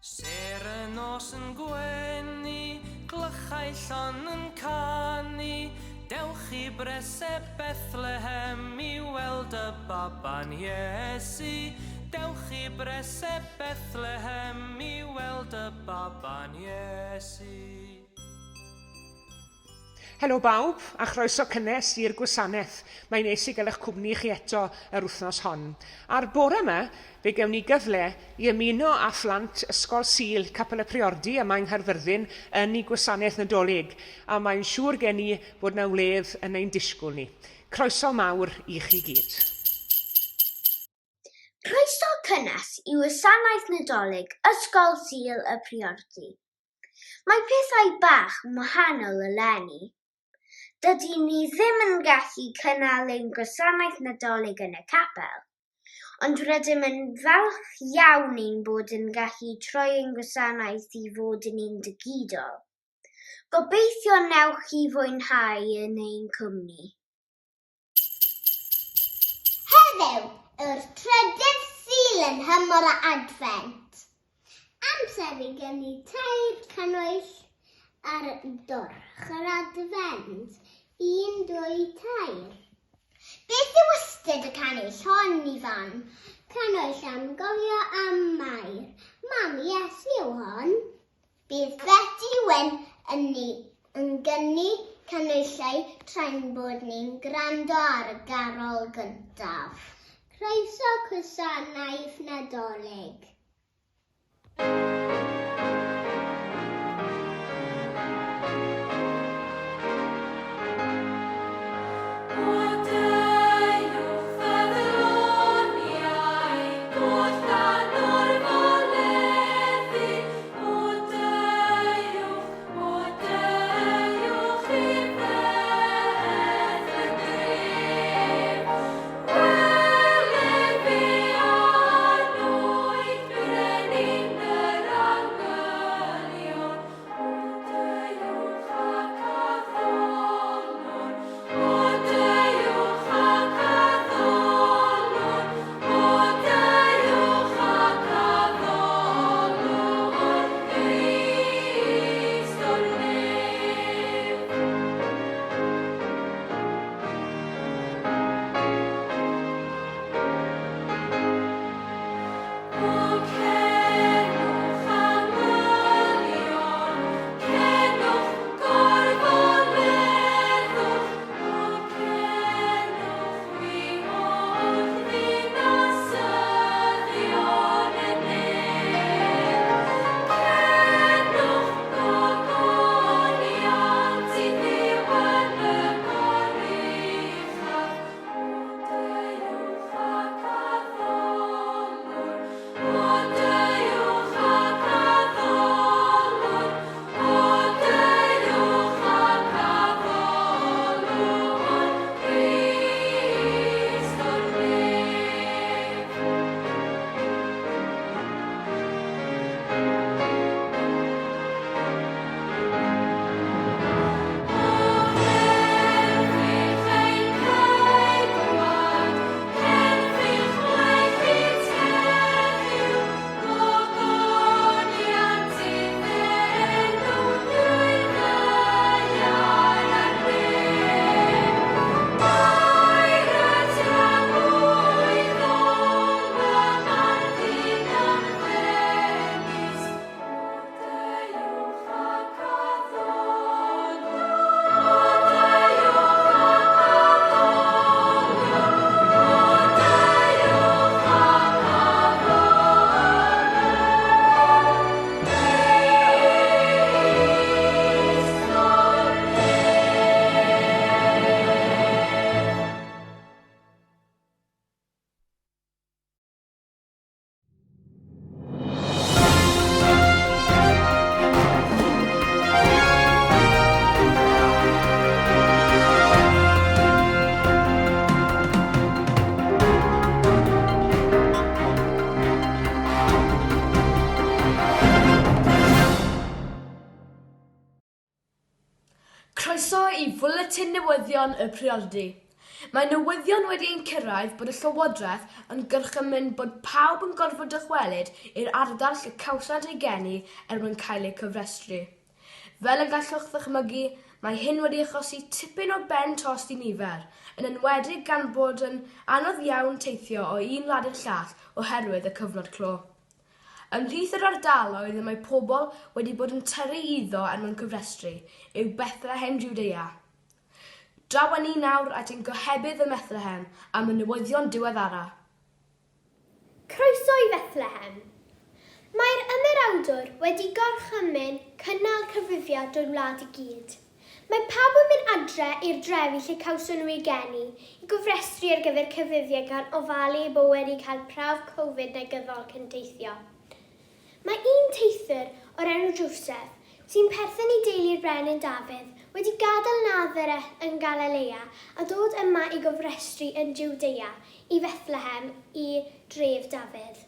Sêr y nos yn gwenu, clychau llon yn canu, dewch i breseb Bethlehem i weld y baban Iesu. Dewch i breseb Bethlehem i weld y baban Iesu. Helo bawb, a chroeso cynnes i'r gwasanaeth. Mae'n neis i gael eich cwmni chi eto yr wythnos hon. A'r bore yma, fe gewn ni gyfle i ymuno â phlant Ysgol Sul Capel y Priordy yma yng Nghaerfyrddin yn eu gwasanaeth Nadolig, a mae'n siŵr gen i bod 'na wledd yn ein disgwyl ni. Croeso mawr i chi gyd. Croeso cynnes i wasanaeth Nadolig Ysgol Sul y Priordy. Mae pethau bach yn wahanol eleni. Dydyn ni ddim yn gallu cynnal ein gwasanaeth Nadolig yn y capel, ond rydym yn falch iawn ein bod yn gallu troi ein gwasanaeth i fod yn un digidol. Gobeithio wnewch chi fwynhau yn ein cwmni. Heddiw yw'r trydydd Sul yn nhymor y Adfent. Amser i gynnu tair cannwyll ar dorch yr Adfent. Un, dwy, tair. Beth yw ystyr y cannwyll hon, Ifan? Cannwyll am gofio am Mair. Mam Iesu yw hon. Bydd Beti Wyn yn ni yn gynnu canhwyllau tra'n bod ni'n gwrando ar y garol gyntaf. Croeso Gwasanaeth Nadolig. Croeso i Fwletin Newyddion y Priordy. Mae newyddion wedi ein cyrraedd bod y Llywodraeth yn gorchymyn bod pawb yn gorfod dychwelyd i'r ardal lle cawsant eu geni er mwyn cael eu cofrestru. Fel y gallwch ddychmygu, mae hyn wedi achosi tipyn o ben tost i nifer, yn enwedig gan bod yn anodd iawn teithio o un wlad i'r llall oherwydd y cyfnod clo. Ymhlith yr ardaloedd y mae pobl wedi bod yn tyrru iddo er mwyn cofrestru yw Bethlehem Jwdea. Draw â ni nawr at ein gohebydd ym Methlehem am y newyddion diweddara'. Croeso i Fethlehem. Mae'r ymerawdwr wedi gorchymyn cynnal cyfrifiad drwy'r wlad i gyd. Mae pawb yn mynd adre i'r drefi lle cawson nhw eu geni i gofrestru ar gyfer cyfrifiad gan ofalu eu bod wedi cael prawf Covid negyddol cyn teithio. Mae un teithiwr o'r enw Joseph, sy'n perthyn i deulu'r Brenin Dafydd, wedi gadael Nazareth yn Galilea a dod yma i gofrestru yn Jwdea, i Fethlehem, i dref Dafydd.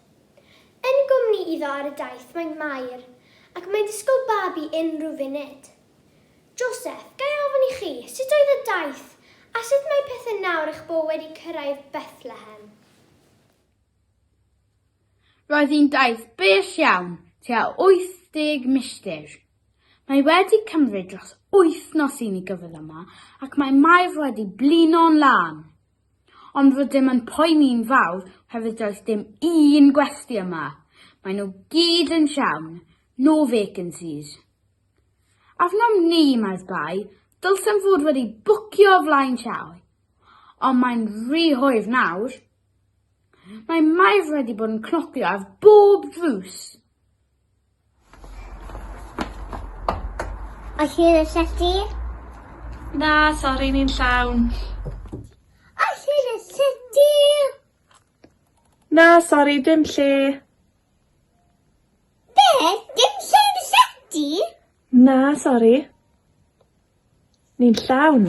Yn gwmni iddo ar y daith mae Mair, ac mae'n disgwyl babi unrhyw funud. Joseph, ga i ofyn i chi, sut oedd y daith, a sut mae pethau nawr eich bod wedi cyrraedd Bethlehem? Roedd hi'n daith bell iawn, tua 80 milltir. Mae wedi cymryd dros wythnos i ni gyrraedd yma ac mae Mair wedi blino'n lân. Ond rydym yn poeni'n fawr oherwydd does dim un gwesty yma. Maen nhw gyd yn llawn, no vacancies. Arnom ni mae'r bai, dylsem fod wedi bwcio o flaen llaw. Ond mae'n rhy hwyr nawr. Mae Mair wedi bod yn cnocio ar bob drws. Oes lle yn y llety? Na, sori, ni'n llawn. Oes lle yn y llety? Na, sori, dim lle. Beth? Dim lle yn y llety? Na, sori. Ni'n llawn.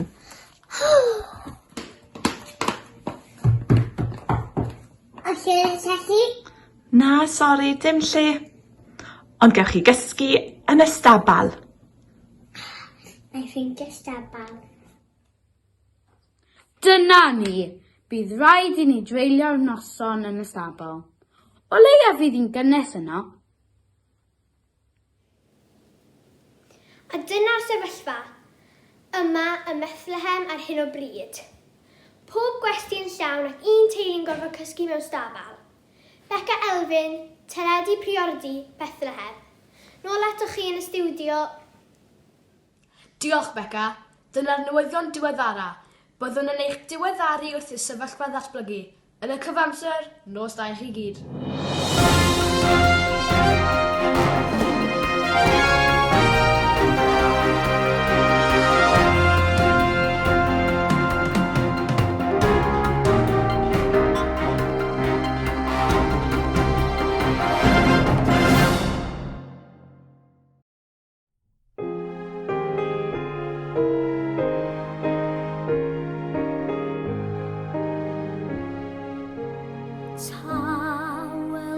Oes lle yn y llety? Na, sori, dim lle. Ond gewch chi gysgu yn y stabal. Mae'n ffeindio stabal. Dyna ni! Bydd rhaid i ni dreulio'r noson yn y stabl. O leia fydd hi'n gynnes yno. A dyna'r sefyllfa yma ym Methlehem ar hyn o bryd. Pob gwesty yn llawn ac un teulu'n gorfod cysgu mewn stabal. Beca Elfyn, Teledu Priordy, Bethlehem. Nôl atoch chi yn y stiwdio. Diolch, Beca. Dyna'r newyddion diweddara. Byddwn yn eich diweddaru wrth i'r sefyllfa ddatblygu. Yn y cyfamser, nos da i chi gyd. Tawel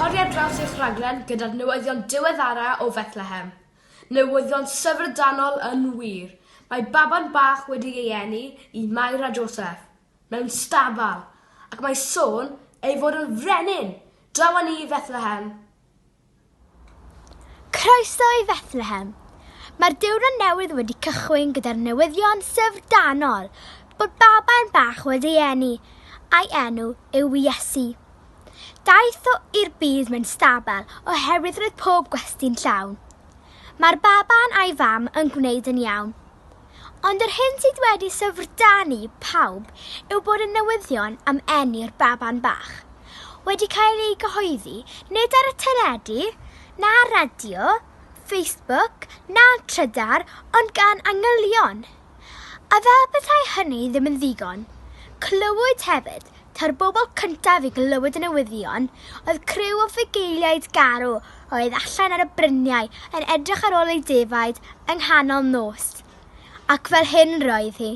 torri ar draws eich rhaglen gyda'r newyddion diweddara o Fethlehem. Newyddion syfrdanol yn wir. Mae baban bach wedi ei eni i Mair a Joseph, mewn stabal, ac mae sôn ei fod yn frenin! Draw â ni i Fethlehem! Croeso i Fethlehem. Mae'r diwrnod newydd wedi cychwyn gyda'r newyddion syfrdanol bod baban bach wedi ei eni, a'i enw yw Iesu. Daeth o i'r byd mewn stabal oherwydd roedd pob gwesty'n llawn. Mae'r baban a'i fam yn gwneud yn iawn. Ond yr hyn sydd wedi syfrdanu pawb yw bod y newyddion am eni'r baban bach wedi cael ei gyhoeddi nid ar y teledu, na radio, Facebook, na trydar, ond gan angylion. A fel petai hynny ddim yn ddigon, clywyd hefyd taw'r bobl cyntaf i glywed y newyddion oedd criw o fugeiliaid garw oedd allan ar y bryniau yn edrych ar ôl eu defaid yng nghanol nos. Ac fel hyn roedd hi.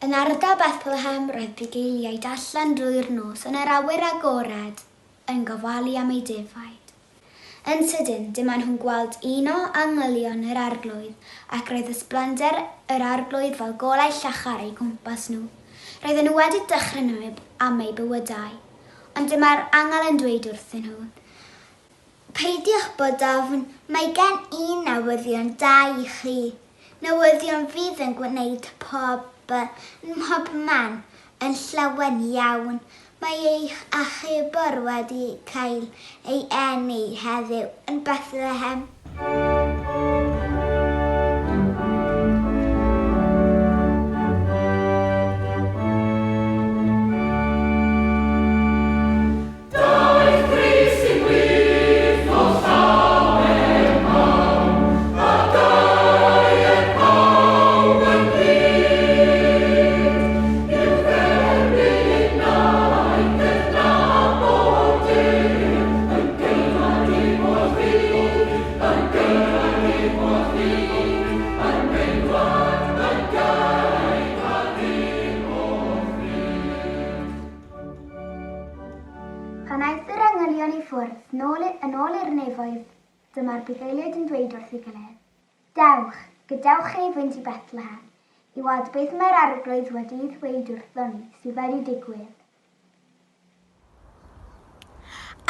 Yn ardal Bethlehem roedd bugeiliaid allan drwy'r nos yn yr awyr agored yn gofalu am eu defaid. Yn sydyn, dyma nhw'n gweld un o angylion yr Arglwydd, ac roedd ysblander yr Arglwydd fel golau llachar eu cwmpas nhw. Roedden nhw wedi dychryn am eu bywydau. Ond dyma'r angel yn dweud wrthyn nhw, Peidiwch bod ofn, mae gen i newyddion da i chi. Newyddion fydd yn gwneud pobl yn mhob man yn llawen iawn. Mae eich achubwr wedi cael ei eni heddiw yn Bethlehem. Daeth Crist i'n plith nos llawen mawr, a daeth pawb yn glyd. I'w dderbyn innau gydnabod ef, yn geidwad i holl fyd, yn geidwad i holl fyd, yn geidwad, yn geidwad i'r holl fyd. Pan aeth yr angylion i ffwrdd, nôl, yn ôl i'r nefoedd, dyma'r bugeiliaid yn dweud wrth ei gilydd, Dewch, gadewch i ni fynd i Bethlehem, i weld beth mae'r Arglwydd wedi'i ddweud wrthon ni sydd wedi digwydd.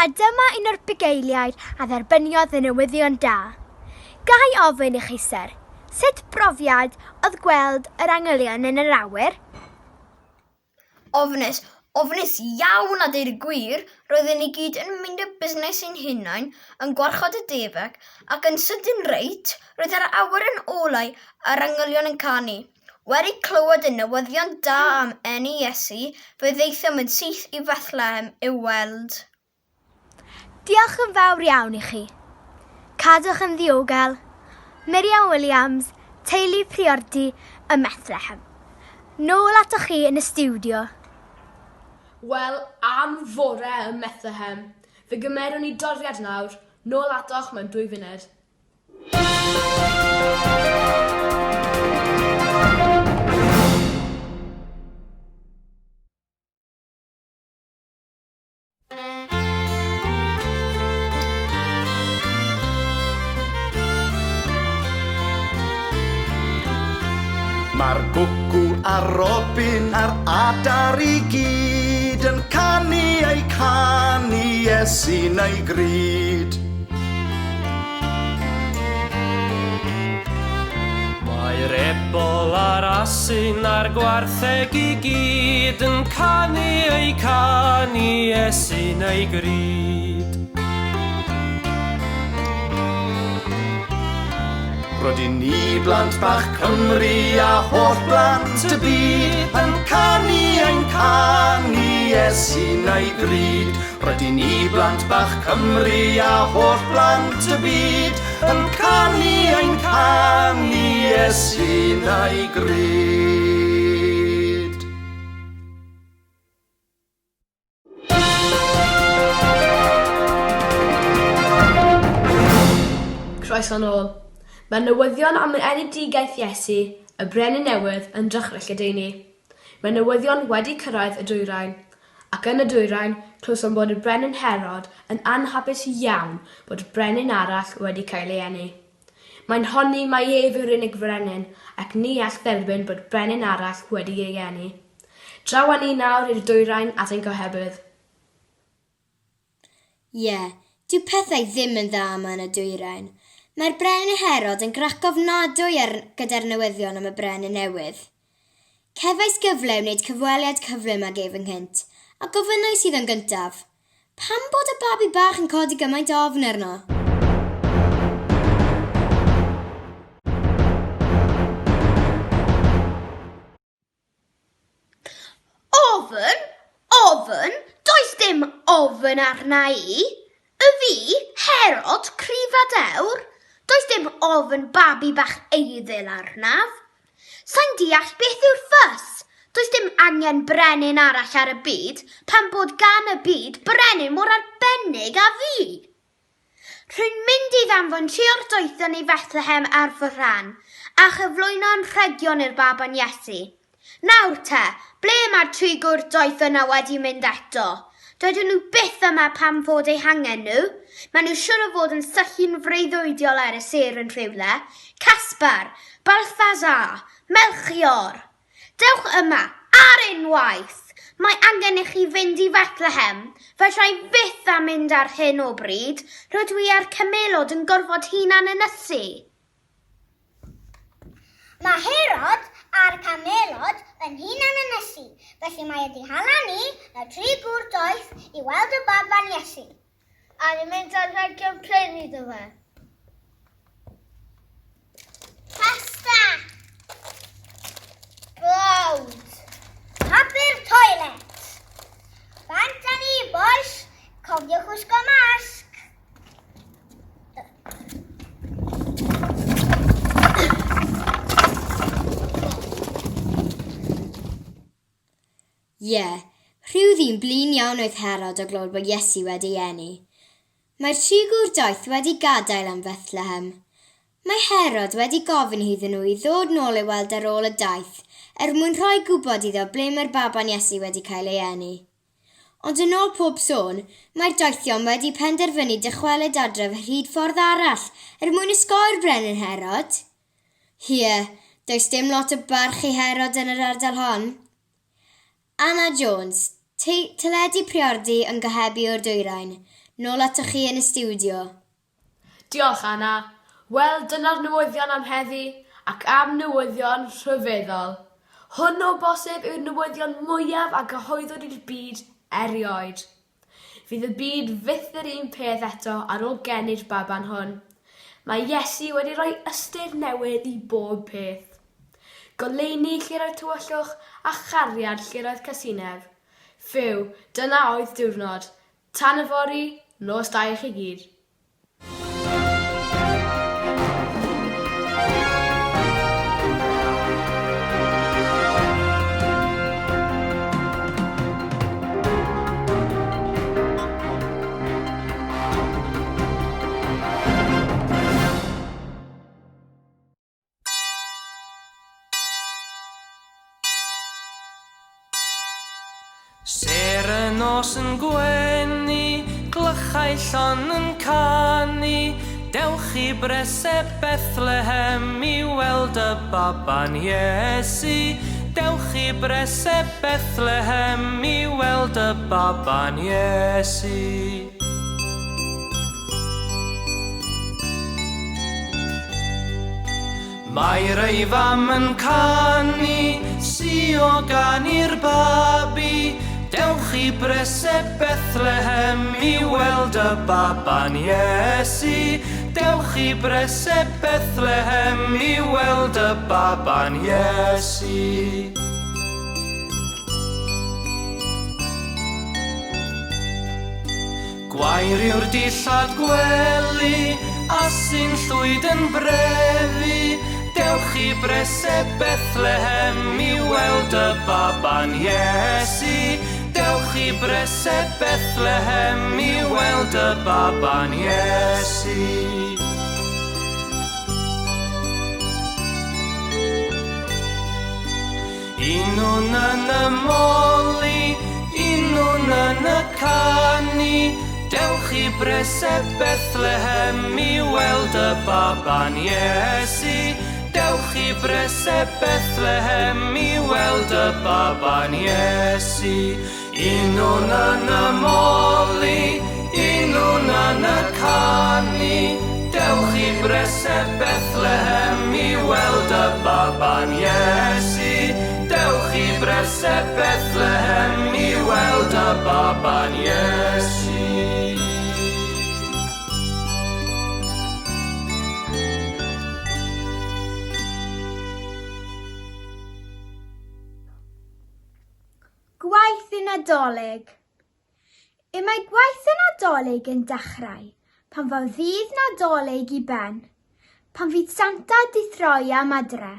A dyma un o'r bugeiliaid a dderbyniodd y newyddion da. Ga i ofyn i chi, syr, sut brofiad oedd gweld yr angylion yn yr awyr? Ofnus, ofnus iawn a deud y gwir, roedden ni gyd yn mynd y busnes ein hunain, yn gwarchod y defaid, ac yn sydyn reit, roedd yr awyr yn olau a'r angylion yn canu. Wedi clywed y newyddion da am eni Iesu, fe ddaethom yn syth i Fethlehem i'w weld. Diolch yn fawr iawn i chi. Cadwch yn ddiogel. Miriam Williams, teulu Priordy ym Methlehem. Nôl atoch chi yn y stiwdio. Wel, am fore ym Methlehem. Fe gymerwn ni doriad nawr. Nôl atoch mewn dwy funud. Mae'r gwcw a'r robin a'r adar i gyd yn canu eu canu Iesu'n ei gryd. Mae'r ebol a'r asyn a'r gwartheg i gyd yn canu eu canu Iesu'n ei gryd. Rydyn ni blant bach Cymru a holl blant y byd yn canu ein canu Iesu'n ei gryd. Rydyn ni blant bach Cymru a holl blant y byd yn canu ein canu Iesu'n ei gryd. Croeso nôl. Mae'r newyddion am enedigaeth Iesu, y brenin newydd, yn dechrau lledaenu. Mae'r newyddion wedi cyrraedd y dwyrain. Ac yn y dwyrain, clywsom bod y Brenin Herod yn anhapus iawn bod brenin arall wedi cael ei eni. Mae'n honni mai ef yw'r unig frenin, ac ni all dderbyn bod brenin arall wedi ei eni. Draw â ni nawr i'r dwyrain at ein gohebydd. Ie, dyw pethau ddim yn dda yma yn y dwyrain. Mae'r Brenin Herod yn grac ofnadwy ar gyda'r newyddion am y brenin newydd. Cefais gyfle i wneud cyfweliad cyflym ag ef ynghynt, a gofynnais iddo'n gyntaf, Pam bod y babi bach yn codi gymaint o ofn arno? Ofn? Ofn? Does dim ofn arna i. Y fi, Herod, cryf a dewr? Does dim ofn babi bach eiddil arnaf. Sai'n deall beth yw'r ffys. Does dim angen brenin arall ar y byd pan bod gan y byd brenin mor arbennig â fi. Rwy'n mynd i ddanfon trio'r doethon i Fethlehem ar fy rhan, a chyflwyno anrhegion i'r baban Iesu. Nawr te, ble mae'r trigwr doeth yna wedi mynd eto? Doedden nhw byth yma pam fod eu hangen nhw. Maen nhw siwr o fod yn syllu'n freuddwydiol ar y sêr yn rhywle. Caspar! Balthasar! Melchior! Dewch yma, ar unwaith! Mae angen i chi fynd i Fethlehem. Fedra i fyth â mynd ar hyn o bryd. Rydw i a'r camelod yn gorfod hunan-ynysu. Mae Herod a'r camelod yn hunan-ynysu, felly mae wedi hala ni, y tri gŵr doeth, i weld y baban Iesu. A ni'n mynd â rhagion prin iddo fe. Pasta! Blawd! Papur toilet! Bant â ni, bois! Cofiwch wisgo masg! Ie, rhyw ddyn blin iawn oedd Herod o glywed bod Iesu wedi ei eni. Mae'r tri gŵr doeth wedi gadael am Fethlehem. Mae Herod wedi gofyn iddyn nhw i ddod nôl i'w weld ar ôl y daith, er mwyn rhoi gwybod iddo ble mae'r baban Iesu wedi cael ei eni. Ond yn ôl pob sôn, mae'r doethion wedi penderfynu dychwelyd adref ar hyd ffordd arall er mwyn osgoi'r Brenin Herod. Hie, does dim lot o barch i Herod yn yr ardal hon. Anna Jones, Teledu Priordy yn gohebu o'r dwyrain. Nôl atoch chi yn y stiwdio. Diolch, Anna. Wel, dyna'r newyddion am heddi, ac am newyddion rhyfeddol. Hwn o bosib yw'r newyddion mwyaf a gyhoeddwyd i'r byd erioed. Fydd y byd fyth yr un peth eto ar ôl geni'r baban hwn. Mae Iesu wedi rhoi ystyr newydd i bob peth. Goleuni lle roedd tywyllwch a chariad lle roedd casineb. Ffyw, dyna oedd diwrnod. Tan yfory, nos da i chi gyd. Sêr y nos yn gwenu, glychau llon yn canu, Dewch i breseb Bethlehem i weld y baban Iesu. Dewch i breseb Bethlehem i weld y baban Iesu. Mae'r ei fam yn canu, sio gan i'r babi, Dewch i breseb Bethlehem i weld y baban Iesu. Dewch i breseb Bethlehem i weld y baban Iesu. Gwair yw'r dillad gwely, a sy'n llwyd yn brefu. Dewch i breseb Bethlehem i weld y baban Iesu. Dewch i breseb Bethlehem i weld y baban Iesu. Unwn yn ymoli, unwn Dewch i Breseb Bethlehem i weld y baban Iesu. Dewch i Breseb Bethlehem i weld y baban Iesu. Unwn yn y moli, unwn yn y canu. Dewch i Breseb Bethlehem i weld y baban Iesu. Dewch i Breseb Bethlehem i weld y baban Iesu. Gwaith y Nadolig. Y mae gwaith y Nadolig yn dechrau pan fo ddydd Nadolig i ben, pan fydd Santa 'di throi am adre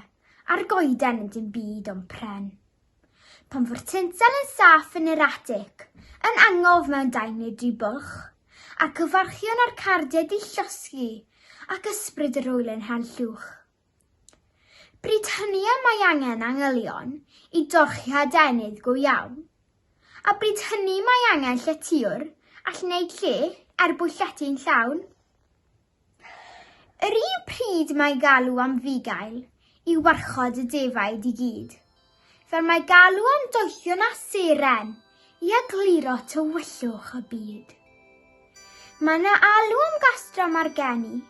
a'r goeden yn dim byd ond pren. Pan fo'r tinsel yn saff yn yr atig, yn angof mewn dau neu dri bwlch, a'r cyfarchion a'r cardiau 'di llosgi ac ysbryd yr ŵyl yn hel llwch. Bryd hynny y mae angen angylion i dorchi adenydd go iawn. A bryd hynny mae angen lletywr all wneud lle er bod llety'n llawn. Yr un pryd mae galw am fugail i warchod y defaid i gyd, fel mae galw am doethion a seren i egluro tywyllwch y byd. Mae yna alw am gastro margeni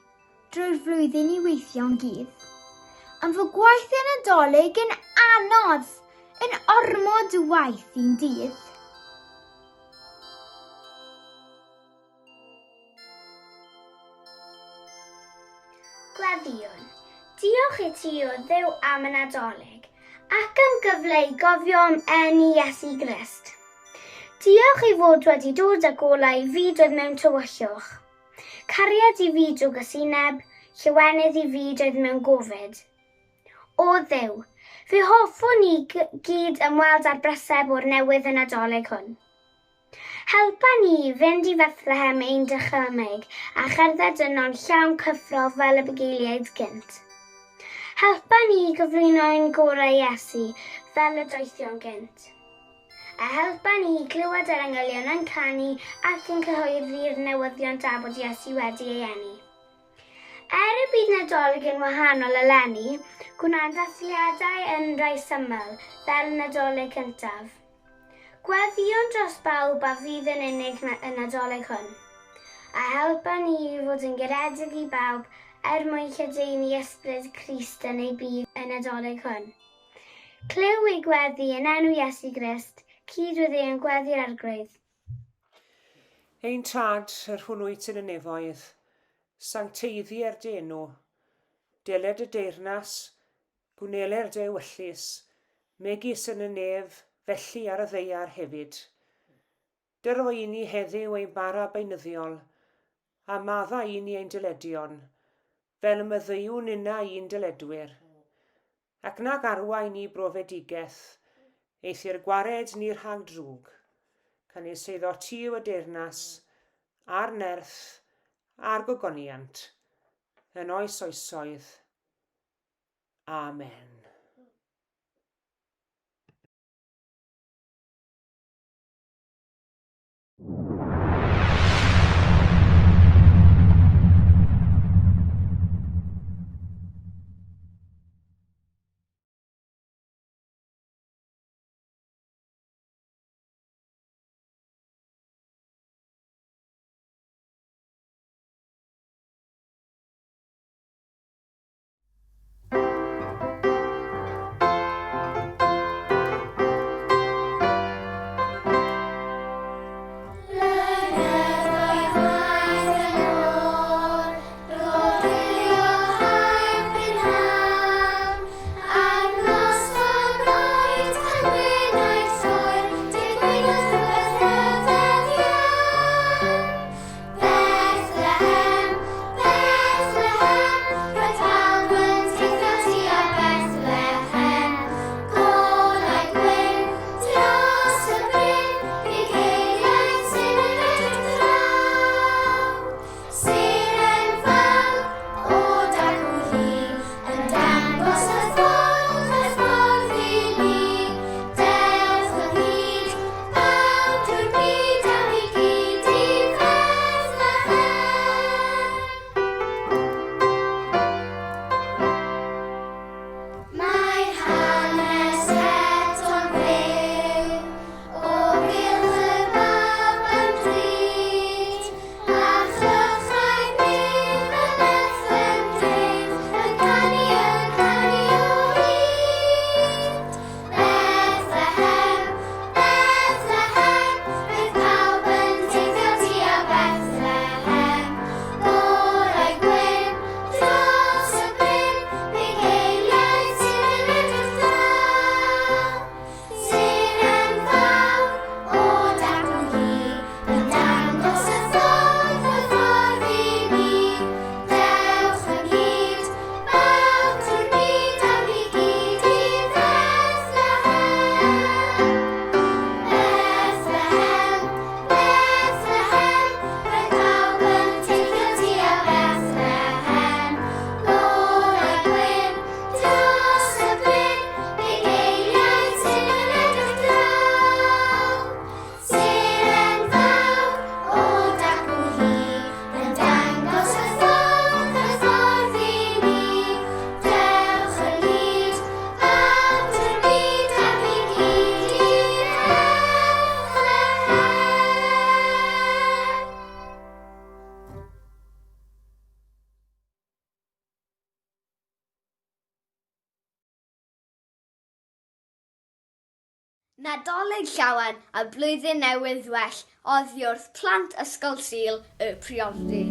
drwy'r flwyddyn i weithio'n gudd. Am fod gwaith y Nadolig yn anodd, yn ormod o waith un dydd. Gweddïwn. Diolch i ti o Dduw am y Nadolig, ac am gyfle i gofio am eni Iesu Grist. Diolch i fod wedi dod â golau i fyd oedd mewn tywyllwch. Cariad i fyd o gysineb, llawenydd i fyd oedd mewn gofid. O Dduw, fe hoffwn ni gyd ymweld â'r breseb o'r newydd y Nadolig hwn. Helpa ni i fynd i Fethlehem ein dychymyg a cherdded yno'n llawn cyffro fel y bugeiliaid gynt. Helpa ni i gyflwyno ein gorau i Iesu fel y doethion gynt. A helpa ni i glywed yr angylion yn canu ac yn cyhoeddi'r newyddion da bod Iesu wedi ei eni. Er y bydd Nadolig yn wahanol eleni, gwna'n dathliadau yn rhai syml, fel y Nadolig cyntaf. Gweddïwn dros bawb a fydd yn unig y Nadolig hwn. A helpa ni i fod yn garedig i bawb er mwyn lledaenu ysbryd Crist yn ei byd y Nadolig hwn. Clyw ei gweddi yn enw Iesu Grist, cyd-weddïwn gweddi'r Arglwydd. Ein Tad, yr hwn wyt yn y nefoedd, sancteiddier dy enw. Deled dy deyrnas, gwneler dy ewyllys, megis yn y nef, felly ar y ddaear hefyd. Dyro i ni heddiw ein bara beunyddiol, a madda i ni ein dyledion, fel y myddeuwn ninnau i'n dyledwyr. Ac nag arwain ni brofedigaeth, eithr gwared ni rhag drwg. Canys eiddo ti yw y deyrnas, a'r nerth, a'r gogoniant, yn oes oesoedd. Amen. Nadolig Llawen a Blwyddyn Newydd Well oddi wrth plant Ysgol Sul y Priordy.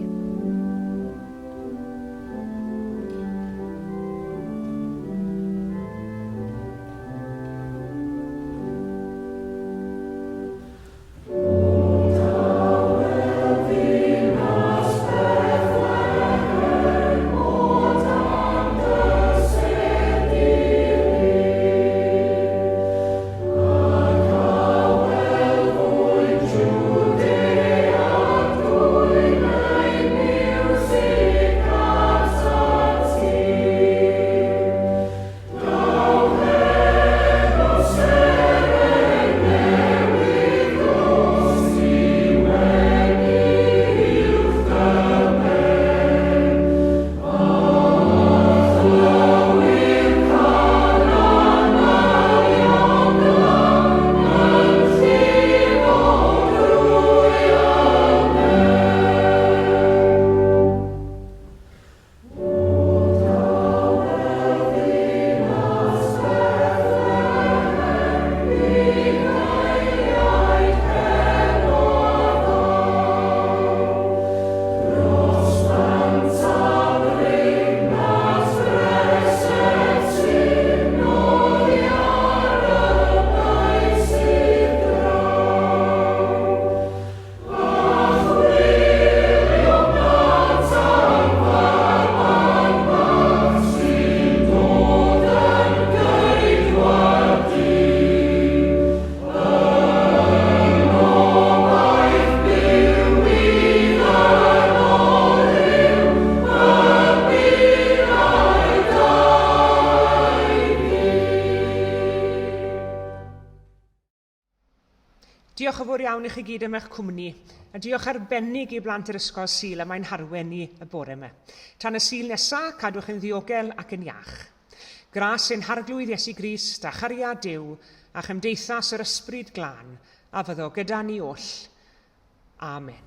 Diolch yn fawr iawn i chi gyd am eich cwmni, a diolch arbennig i blant yr Ysgol Sul am ein harwen ni y bore yma. Tan y Sul nesa, cadwch yn ddiogel ac yn iach. Gras ein Harglwydd Iesu Grist a chariad Duw a chymdeithas yr Ysbryd Glân a fyddo gyda ni oll. Amen.